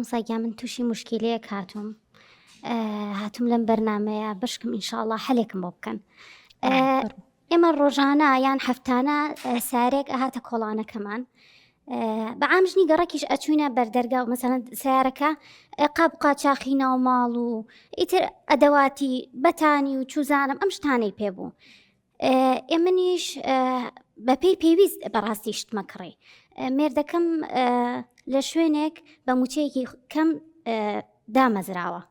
مامۆستا گیان من تووشی موشکیلەیەک هاتووم هاتووم لەم بەرنمەیە بشکم ئینشاءڵڵا حەلێکم بۆ بکەن ئێمە ڕۆژانە یان هەفتانە سارێک ئەهاتە کۆڵانەکەمان بە عامژنی گەڕەکیش ئەچوینە بەردەرگا و مەسەلەن سیارەکە قاپ قاچاخی ناو ماڵ و ئیتر ئەدەواتی بەتانی و چوزانم ئەم شتانەی پێ بوو ئێ منیش بەپێی پێویست بەڕاستی شتمە کڕی مێردەکەم لە شوێنێک بە موچەیەکی کەم دامەزراوە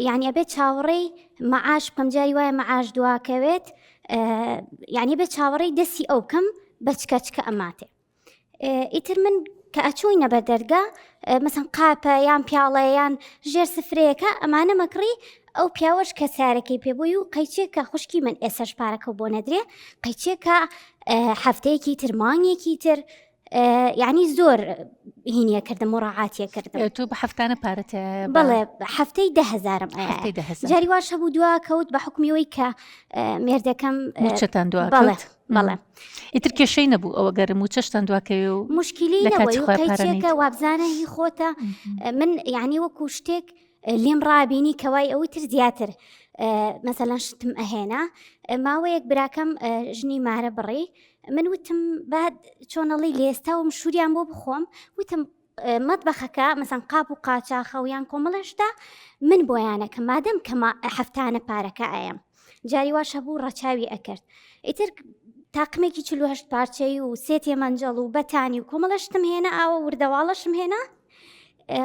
یعنی ئەبێت چاوەڕێی مەعاش بکەم جاری وایە مەعاش دواکەوێت یعنی بێت چاوەڕێی دەستی ئەو بکەم بەچکەچکە ئەماتێ ئیتر من کە ئەچووینە بەر دەرگا مەسەن قاپە یان پیاڵە یان ژێر سفرەیەکە ئەمانە مەکڕی ئەو پیاوەش کە سارەکەی پێبووی و قەیچێکە خوشکی من ئێسەش پارەکە بۆ نەدرێ قەیچێکە هەفتەیەکی تر مانگێکی تر یعنی زۆر هینیە کردم مڕعاتیە کردم تۆ بە هەفتانە پارەت بەڵێ هەفتەی دههزارم جاری واش هەبوو دوا کەوت بە حکمیەوەی کە مێردەکەم موچەتان دوا بەڵێ بەڵێ ئیتر کێشەی نەبوو ئەوە گەر موچەشتان دواکەوێ و مشکلی نەبووکە وابزانە هی خۆتە من یعنی وەکو شتێک لێم ڕابینی کەوای ئەوی تر زیاتر مەسەلەن شتم ئەهێنا ماوەیەک براکەم ژنی مارە بڕی من وتم بعد چۆنەڵی لێستا و مشوریان بۆ بخۆم وتم مەتبەخەکە مەسەن قاپ و قاچاخە و یان کۆمەڵە شتە من بۆیانەکە مادەم کە هەفتانە پارەکە ئەیەم جاری واش هەبوو ڕەچاوی ئەکرد ئیتر تاقمێکی 48 پارچەی و سێ تێمەنجەڵ و بەتانی و کۆمەڵە شتم هێنا ئاوە وردەواڵەشم هێنا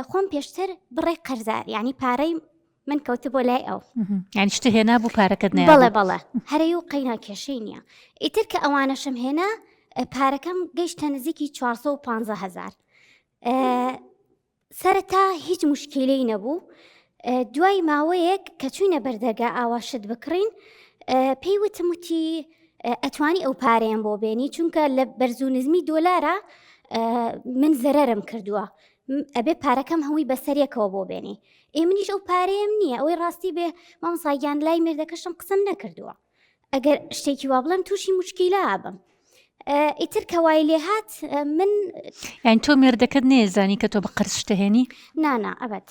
خۆم پێشتر بڕێ قەرزار یعنی پارەی من کەوتە بۆ لای ئەو یعنی شتە هێنا بوو پارەکەت نێ بەڵێ بەڵێ هەرەی و قەینا کێشەی نییە ئیتر کە ئەوانەشم هێنا پارەکەم گەیشتە نزیکی 415 هزار سەرەتا هیچ مشکیلەی نەبوو دوای ماوەیەک کە چوینە بەردەگا ئاوا شت بکڕین پێی وتم وتی ئەتوانی ئەو پارەیەم بۆ بێنی چونکە لە بەرز و نزمی دۆلارە من زەرەرم کردووە ئەبێ پارەکەم هەمووی بەسەرێکەوە بۆ بێنی ئێ منیش ئەو پارەیەم نییە ئەوەی ڕاستی بێ مامۆستا گیان لای مێردەکەشم قسەم نەکردووە ئەگەر شتێکی وا بڵێم تووشی مشکیلە ئابم ئیتر کەوای لێ هات من یان تۆ مێردەکەت نێزانی کە تۆ بە قەرز شتەهێنی نانا ئەبەت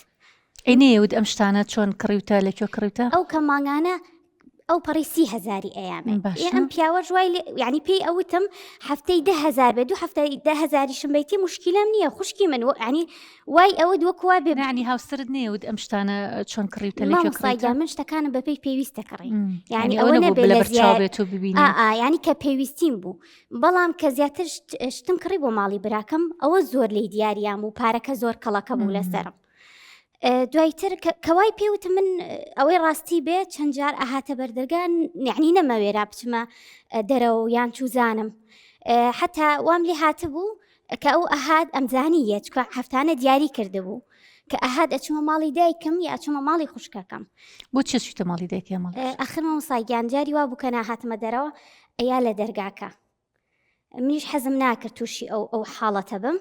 ئەی نەیەوت ئەم شتانە چۆن کڕیوتە لە کوێ کڕیوتە؟ ئەو کە مانگانە ئەو پەڕی سی هەزاری ئەیامێ باشە. ئەم پیاوەش وای لێ یعنی پێی ئەوتم هەفتەی ده هەزار بێ دوو هەفتەی ده هەزاریشم بیتی مشکیلەم نییە خوشکی من و- یعنی وای ئەوت وەکو وا بێ یعنی هاوسەرت نەیەوت ئەم شتانە چۆن کڕیوتە لە کوێ مامۆستا کڕیوتە؟ گیان من شتەکانم بەپێی پێویستە کڕی مم. یعنی یعنی ئەوە ئەوە نەبوو نەبێ لە لە بەرچاو زیاد بێت و ببینی ئا ئا یعنی کە پێویستیم بوو بەڵام کە زیاتر شت- شتم کڕی بۆ ماڵی براکەم ئەوە زۆر لێی دیاریام و پارەکە زۆر کەڵەکە بوو لەسەرم دوایتر کەوای پێوتم من ئەوەی ڕاستی بێ چەند جار ئەهاتە بەردەرگان یعنی نەمەوێرا بچمە دەرەوە یان چوزانم حتا وام لێ هاتبوو کە ئەو ئەهات ئەمزانی یە چکە هەفتانە دیاری کردبوو کە ئەهات ئەچمە ماڵی دایکم یا ئەچمە ماڵی خوشکەکەم بۆ چێ چیتە ماڵی دایکە ماڵ ئەخر مامۆستا گیان جاری وا بوو کە ناهاتمە دەرەوە ئەیا لە دەرگاکە منیش حەزم ناکرد تووشی ئەو ئەو حاڵەتە بم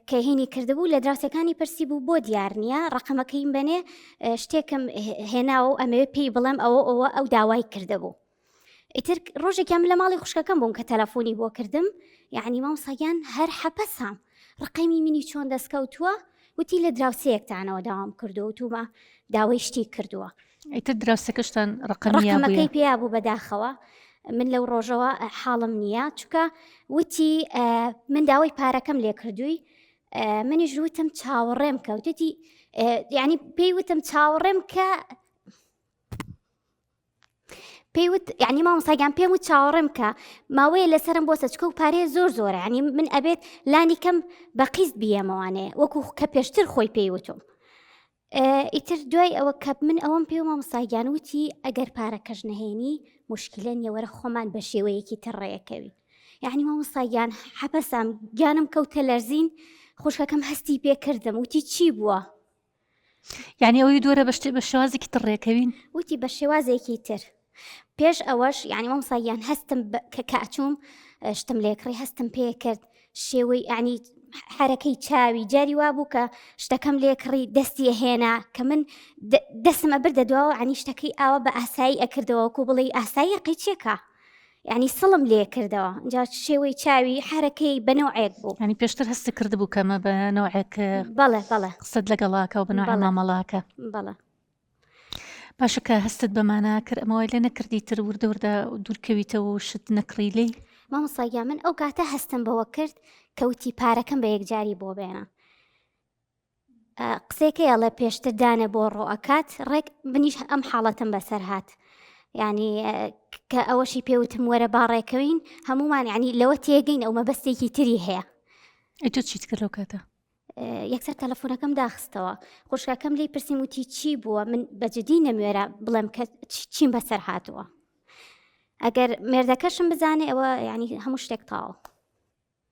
کە هینی کردبوو لە دراوسەکانی پرسی بوو بۆ دیار نییە ڕقەمەکەیم بەنێ شتێکم هێناوە و ئەمەوێ پێی بڵێم ئەوە ئەوە ئەو داوای کردبوو ئیتر ڕۆژێکیان لە ماڵی خوشکەکەم بووم کە تەلەفۆنی بۆ کردم یعنی مامۆستا گیان هەر حەپەسام ڕقەمی منی چۆن دەستکەوتووە وتی لە دراوسەیەکتانەوە داوام کردو وتومە داوای شتی کردووە ئیتر دراوسەکەشتان ڕقەمەکەی پێیا بوو بەداخەوە من لەو ڕۆژەوە حاڵم نییە چکە وتی من داوای پارەکەم لێ کردووی منیش وتم چاوەڕێم کە وتێتی یعنی پێی وتم چاوەڕێم کە پێی وت یعنی مامۆستا گیان پێم و چاوەڕێم کە ماوەیە لەسرم بۆ سەچکە و پارەیە زۆر زۆرە ینی من ئەبێت لانی کەم بە قیست بیەمەوانێ وەکو کە پێشتر خۆی پێی وتم ئیتر دوای ئەوە کە من ئەوەم پێ مامۆستا گیان وتی ئەگەر پارەکەش نەهێنی مشکلە نییە وەرە خۆمان بە شێوەیەکی تر ڕێەکەوین یعنی مامۆستا گیان حەپەسام گیانم کەوتە لەرزین خوشکەکەم هەستی پێکردم وتی چی بووە یعنی ئەوەی دووەرە بە شتێ بە شێوازێکی تر ڕێکەوین وتی بە شێوازێکی تر پێش ئەوەش یعنی مامۆستا گیان هەستم کە کاچوم شتم لێکڕی هەستم پێ کرد شێوەی ینی حرەکەی چاوی جاری وا بوو کە شتەکەم لێکڕی دەستی هێنا کە من دەستم ئەبردە دواوە عنی شتەکەی ئاوا بە ئاسایی ئەکردەوە کو بڵێ ئاسایی قیچێکە. یعنی سڵم لێ کردەوە جا شێوەی چاوی حرەکەی بە نەوعێک بوو. یعنی پێشتر هەستت کردبوو کەمە بە نەوعێک بەڵێ بەڵێ قسەت لەگەڵاکە و بە نەوعێ مامەڵاکە. بەڵێ. باشە کە هەستت بەمانە کرد ئەمە وای لێ نەکردی تر وردە وردە دوورکەویتەوە و شت نەکڕی لێی؟ مامۆستا گیان من ئەو کاتە هەستم بەوە کرد کە وتی پارەکەم بە یەکجاری بۆ بێنە. قسەکەی ئەڵێ پێشتر دانە بۆ ڕۆ ئەکات ڕێک منیش ئەم حاڵەتم بەسەر هات ینی کە ئەوەشی پێوتم وەرە باڕێکەوین هەمومان ینی لەوە تێگەین ئەو مەبەستێکی تری هەیە. ئەی تۆ چیت کرد لەو کاتە؟ یەکسەر تەلەفۆنەکەم داخستەوە خوشکەکەم لی پرسییم وتی چی بووە من بەجددی نەموێرا بڵێم کە چیم بەسەر هاتووە ئەگەر مێردەکەشم بزانێ ئەوە ینی هەموو شتێک تاوە.